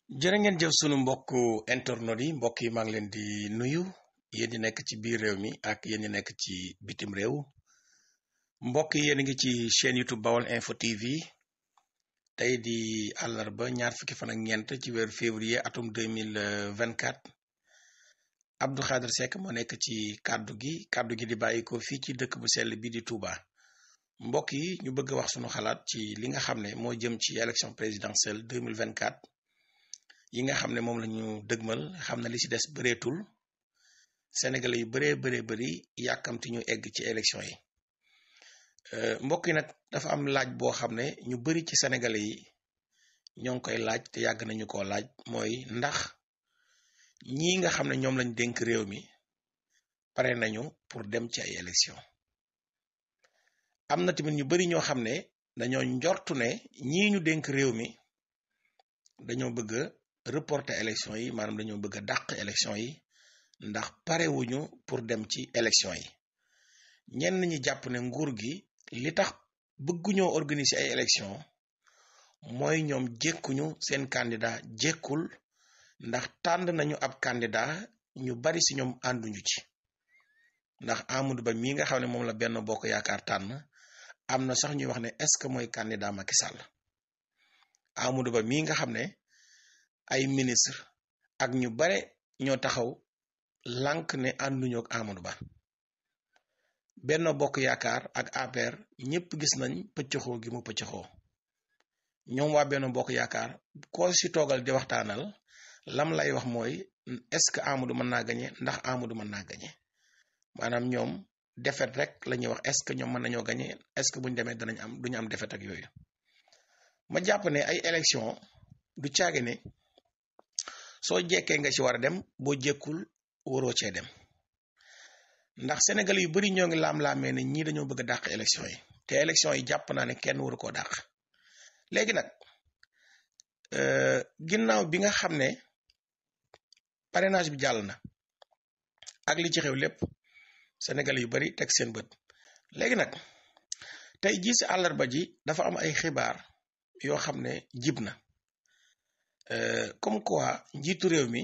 jërë ngeen jëf sunu mbokku internautes yi mbokk yi maa ngi leen di nuyu yéen ñi nekk ci biir réew mi ak yéen ñi nekk ci bitim réew mbokk yi yéen a ngi ci chaîne YouTube Baol Info TV tey di àllarba ñaar fukki fan ak ñeent ci weeru février atum 2024 Abdou Khadre Seck moo nekk ci kàddu gi di bàyyi ko fii ci dëkk bu sell bi di Touba mbokk yi ñu bëgg wax sunu xalaat ci li nga xam ne moo jëm ci élection présidentielle 2024 yi nga xam ne moom la ñu dëgmal xam na li ci des bëreetul sénégalais yu bëri yàkkamti ñu egg ci élection yi mbokk yi nag dafa am laaj boo xam ne ñu bëri ci sénégalais yi ñoo ngi koy laaj te yàgg nañu koo laaj mooy ndax ñii nga xam ne ñoom lañ dénk réew mi pare nañu pour dem ci ay élection am na tamit ñu bëri ñoo xam ne dañoo njortu ne ñii ñu dénk réew mi dañoo bëgg reporter élection yi maanaam dañoo bëgg a dàq élection yi ndax parewuñu pour dem ci élection yi ñenn ñi jàpp ne nguur gi li tax bëgguñoo organiser ay élection mooy ñoom jékkuñu seen candidat jékkul ndax tànn nañu ab candidat ñu bari ci ñoom ànduñu ci ndax Amadou Ba mii nga xam ne moom la Benno Bokk Yaakaar tànn am na sax ñuy wax ne est-ce que mooy candidat Macky Sall Amadou Ba mii nga xam ne ay ministre ak ñu bare ñoo taxaw lànk ne ànduñu ak Amadou Ba Benno Bokk Yaakaar ak APR ñépp gis nañ pëccëxoo gi mu pëccëxoo ñoom waa Benno Bokk Yaakaar koo ci toogal di waxtaanal lam lay wax mooy est-ce que Amadou mën naa gañe ndax Amadou mën naa gañe maanaam ñoom défaite rek la ñuy wax est-ce que ñoom mën nañoo gañe est-ce que buñ demee duñu am défaite ak yooyu ma jàpp ne ay élection du caage ne soo jekkee nga ci war a dem boo jekkul waroo cee dem ndax Sénégal yu bari ñoo ngi laam-laamee ne ñii dañoo bëgg a dàq élection yi te élection yi jàpp naa ne kenn waru koo dàq léegi nag ginnaaw bi nga xam ne parrainage bi jàll na ak li ci xew lépp Sénégal yu bari teg seen bët léegi nag tey jii ci àllarba ji dafa am ay xibaar yoo xam ne jib na comme quoi njiitu réew mi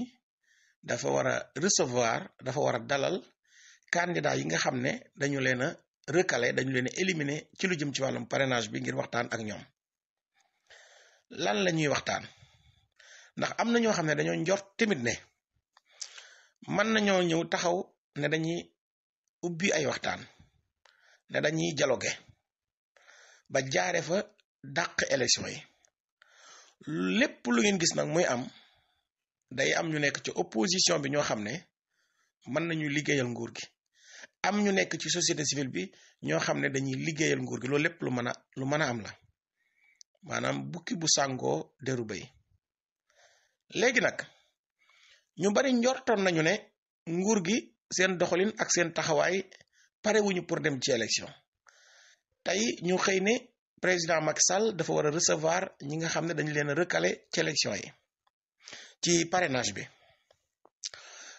dafa war a recevoir dafa war a dalal candidat yi nga xam ne dañu leen a recalé dañu leen a éliminer ci lu jëm ci wàllum parrainage bi ngir waxtaan ak ñoom lan la ñuy waxtaan ndax am na ñoo xam ne dañoo njort tamit ne mën nañoo ñëw taxaw ne dañuy ubbi ay waxtaan ne dañuy dialogué ba jaare fa dàq élection yi lépp lu ngeen gis nag muy am day am ñu nekk ci opposition bi ñoo xam ne mën nañu liggéeyal nguur gi am ñu nekk ci société civile bi ñoo xam ne dañuy liggéeyal nguur gi loolu lépp lu mën a am la maanaam bukki bu sàngoo deru bay léegi nag ñu bari njortoon nañu ne nguur gi seen doxalin ak seen taxawaay parewuñu pour dem ci élection tey ñu xëy ne président Macky Sall dafa war a recevoir ñi nga xam ne dañu leen a recalé ci élection yi ci parrainage bi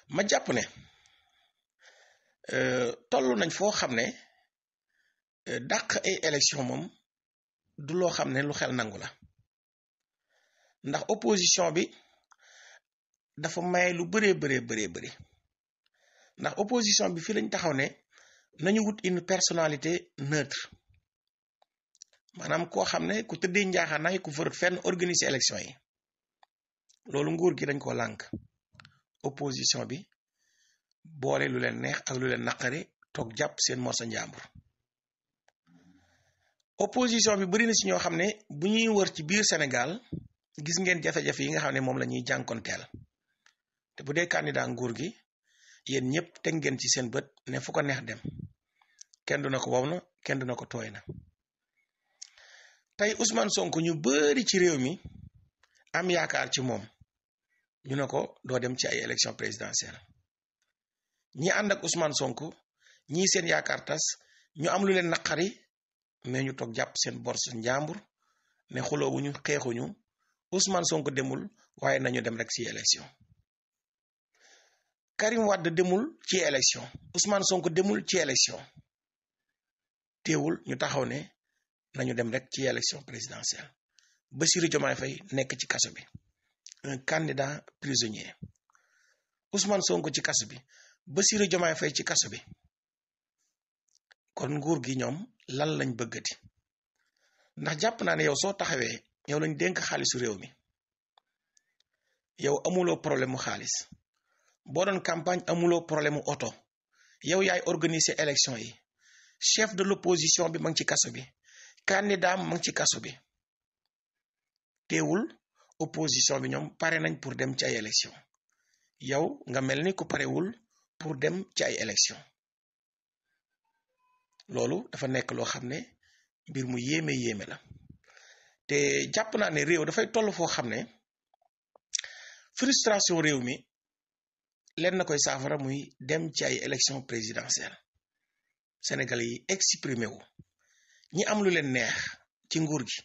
ma jàpp ne toll nañ foo xam ne dàq ay élection moom du loo xam ne lu xel nangu la ndax opposition bi dafa maye lu bëree ndax opposition bi fii lañ taxaw ne nañu wut une personnalité neutre maanaam koo xam ne ku tëddee njaaxaanaay ku fërët fenn organiser élection yi loolu nguur gi dañ ko lànk opposition bi boole lu leen neex ak lu leen naqari toog jàpp seen morsa njàmbur opposition bi bari na ci ñoo xam ne bu ñuy wër ci biir Sénégal gis ngeen jafe-jafe yi nga xam ne moom la ñuy jànkonteel te bu dee candidat nguur gi yéen ñëpp teg ngeen ci seen bët ne fu ko neex dem kenn du na ko wow na kenn du na ko tooy na tey Ousmane Sonko ñu bari ci réew mi am yaakaar ci moom ñu ne ko doo dem ci ay élection présidentielle ñi ànd ak Ousmane Sonko ñii seen yaakaar tas ñu am lu leen naqari mais ñu toog jàpp seen bors njàmbur ne xuloowuñu xeexuñu Ousmane Sonko demul waaye nañu dem rek ci élection Karim Wade demul ci élection Ousmane Sonko demul ci élection teewul ñu taxaw ne nañu dem rek ci élection présidentielle Bassirou Diomaye Faye nekk ci kaso bi un candidat prisonnier Ousmane Sonko ci kaso bi Bassirou Diomaye Faye ci kaso bi kon nguur gi ñoom lan lañ bëggati ndax jàpp naa ne yow soo taxawee yow lañ dénk xaalisu réew mi yow amuloo problème mu xaalis boo doon campagne amuloo problème mu oto yow yaay organiser élection yi chef de l'opposition bi ma ngi ci kaso bi candidat ma ngi ci kaso bi teewul opposition bi ñoom pare nañ pour dem ci ay élection yow nga mel ni ku parewul pour dem ci ay élection loolu dafa nekk loo xam ne mbir mu yéeme la te jàpp naa ne réew dafay toll foo xam ne frustration réew mi leen na koy saafara muy dem ci ay élection présidentielle Sénégalais yi exprimé wu ñi am lu leen neex ci nguur gi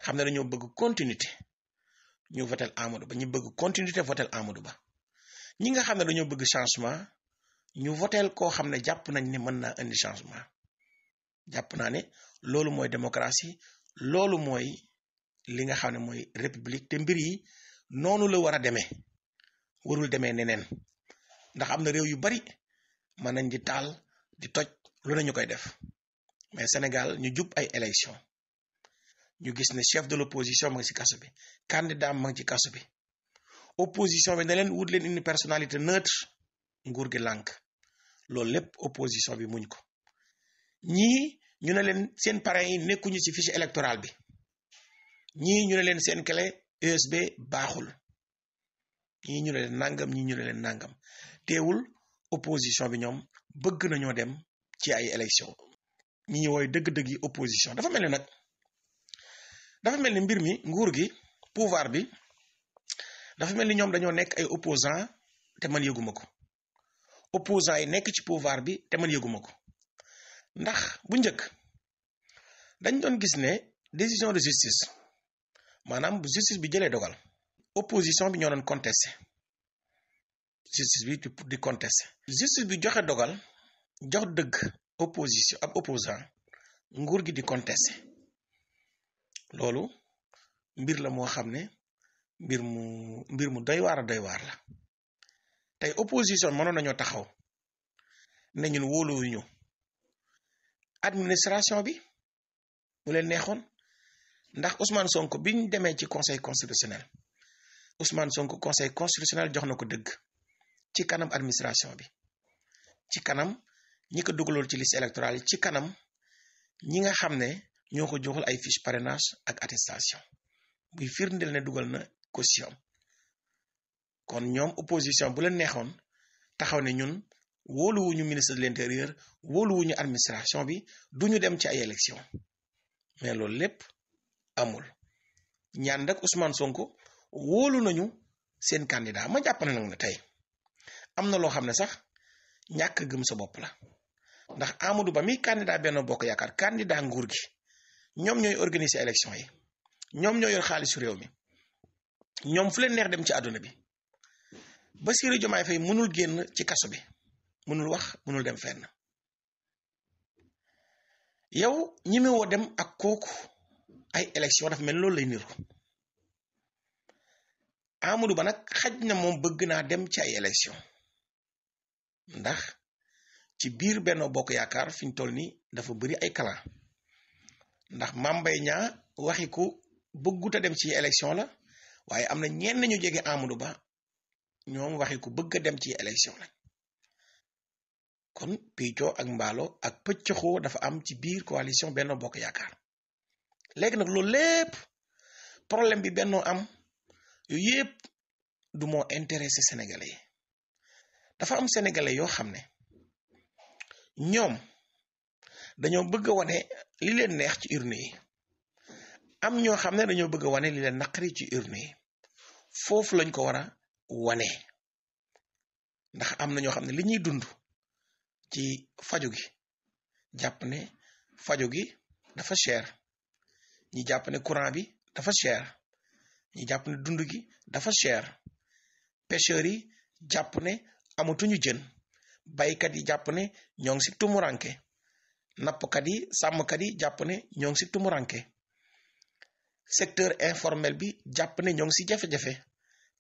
xam ne dañoo bëgg continuité ñu votel Amadou Ba ñi bëgg continuité votel Amadou Ba ñi nga xam ne dañoo bëgg changement ñu votel koo xam ne jàpp nañ ne mën naa indi changement jàpp naa ne loolu mooy démocratie loolu mooy li nga xam ne mooy république te mbir yi noonu la war a demee warul demee neneen ndax am na réew yu bari mën nañ di taal di toj lu nañu koy def mais Sénégal ñu jub ay élection ñu gis ne chef de l'opposition ma ngi ci kaso bi candidat ma ngi ci kaso bi opposition bi ne leen wut leen une personnalité neutre nguur gi lànk loolu lépp opposition bi muñ ko ñii ñu ne leen seen parrain yi nekkuñu ci fichier électoral bi ñii ñu ne leen seen clé USB baaxul ñii ñu ne leen nangam ñii ñu ne leen nangam teewul opposition bi ñoom bëgg nañoo dem ci ay élection ñi ñu wooy dëgg-dëgg yi opposition dafa mel ni mbir mi nguur gi pouvoir bi dafa mel ni ñoom dañoo nekk ay opposant te man yëguma ko opposant yi nekk ci pouvoir bi te man yëguma ko ndax bu njëkk dañ doon gis ne décision de justice maanaam bu justice bi jëlee dogal opposition bi ñoo doon contesté justice bi di contesté justice bi joxe dogal jox dëgg opposition ab opposant nguur gi di contesté loolu mbir la moo xam ne mbir mu doy waar la tey opposition mënoon nañoo taxaw ne ñun wóoluwuñu administration bi mu leen neexoon ndax Ousmane Sonko biñ demee ci conseil constitutionnel Ousmane Sonko conseil constitutionnel jox na ko dëgg ci kanam administration bi ci kanam ñi ko dugalool ci liste électorale yi ci kanam ñi nga xam ne ñoo ko joxul ay fiche parrainage ak attestation buy firndeel ne dugal na caution kon ñoom opposition bu leen neexoon taxaw ne ñun wóoluwuñu ministre de l'intérieur wóoluwuñu administration bi duñu dem ci ay élection mais loolu lépp amul ñaan rek Ousmane Sonko wóolu nañu seen candidat ma jàpp na nag ne tey am na loo xam ne sax ñàkk gëm sa bopp la ndax Amadou Ba mi candidat Benno Bokk Yaakaar candidat nguur gi ñoom ñooy organiser élection yi ñoom ñoo yor xaalisu réew mi ñoom fu leen neex dem ci àdduna bi Bassirou Diomaye Faye mënul génn ci kaso bi mënul wax mënul dem fenn yow ñi woo dem ak kooku ay élection dafa mel loolu lay niru Amadou Ba nag xaj na moom bëgg naa dem ci ay élection ndax ci biir Benno Bokk Yaakaar fi ñu toll nii dafa bëri ay clan ndax Mame Mbaye Niang waxi ku bëggut a dem ci élection la waaye am na ñenn ñu jege Amadou Ba ñoom waxi ku bëgg a dem ci élection la kon piccoo ak mbaalo ak pëccëxoo dafa am ci biir coalition Benno Bokk Yaakaar léegi nag loolu lépp problème bi bennoo am yooyu yëpp du moo intéressé sénégalais yi dafa am sénégalais yoo xam ne ñoom dañoo bëgg a wane li leen neex ci urne yi am ñoo xam ne dañoo bëgg a wane li leen naqari ci urne yi foofu lañ ko war a wane ndax am na ñoo xam ne li ñuy dund ci faju gi jàpp ne faju gi dafa cher ñi jàpp ne courant bi dafa cher ñi jàpp ne dund gi dafa cher pêcheurs yi jàpp ne amatuñu jën baykat yi jàpp ne ñoo ngi si tumuranke nappkat yi sàmmkat yi jàpp ne ñoo ngi si tumuranke secteur informel bi jàpp ne ñoo ngi si jafe-jafe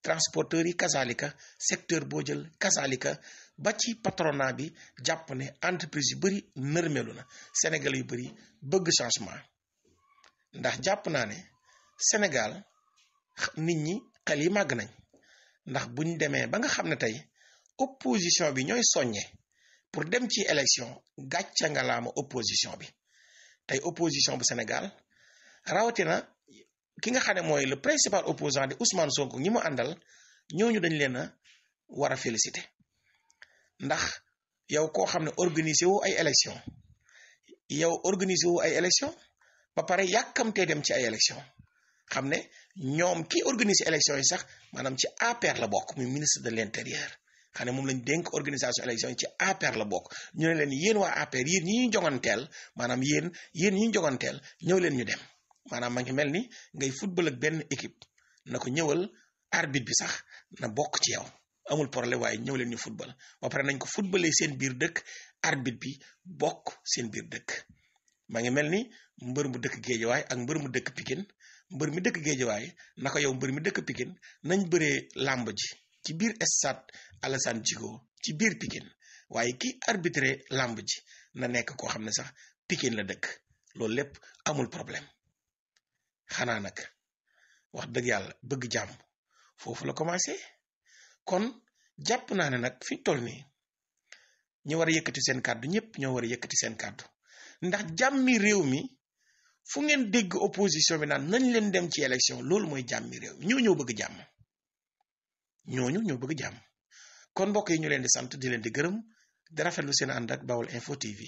transporteurs yi kazalika secteur boo jël kazalika ba ci patronat bi jàpp ne entreprise yu bëri nërmelu na Sénégal yu bëri bëgg changement ndax jàpp naa ne Sénégal nit ñi xel yi màgg nañ ndax buñ demee ba nga xam ne tey opposition bi ñooy soññe pour dem ci élection gàcca nga laama opposition bi tey opposition bu Sénégal rawatina ki nga xam ne mooy le principal opposant di Ousmane Sonko ñi mu àndal ñooñu dañ leen a war a féliciter ndax yow koo xam ne organiser wu ay élection ba pare yàkkamtee dem ci ay élection xam ne ñoom ki organiser élection yi sax maanaam ci APR la bokk muy ministre de l'intérieur xam ne moom lañ dénk organisation élection yi ci APR la bokk ñu ne leen yéen waa APR yéen ñi ñuy jonganteel maanaam yéen ñi ñu jonganteel ñëw leen ñu dem maanaam ma ngi mel ni ngay football ak benn équipe na ko ñëwal arbitre bi sax na bokk ci yow amul problème waaye ñëw leen ñu football ba pare nañ ko footballee seen biir dëkk arbitre bi bokk seen biir dëkk ma ngi mel ni mbër mu dëkk Géejawaay ak mbër mu dëkk Pikine mbër mi dëkk Géejawaay naka yow mbër mi dëkk Pikine nañ bëree làmb ji ci biir stade Alassane Djigo ci biir Pikine waaye ki arbitré làmb ji na nekk koo xam ne sax Pikine la dëkk loolu lépp amul problème xanaa nag wax dëgg yàlla bëgg jàmm foofu la commencé kon jàpp naa ne nag fi toll nii ñu war a yëkkati seen kàddu ñëpp ñoo war a yëkkati seen kàddu ndax jàmmi réew mi fu ngeen dégg opposition bi naan nañ leen dem ci élection loolu mooy jàmmi réew mi ñoo bëgg jàmm ñooñu ñoo bëgg jàmm kon mbokk yi ñu leen di sant di leen di gërëm di rafetlu seen ànd ak Baol Info TV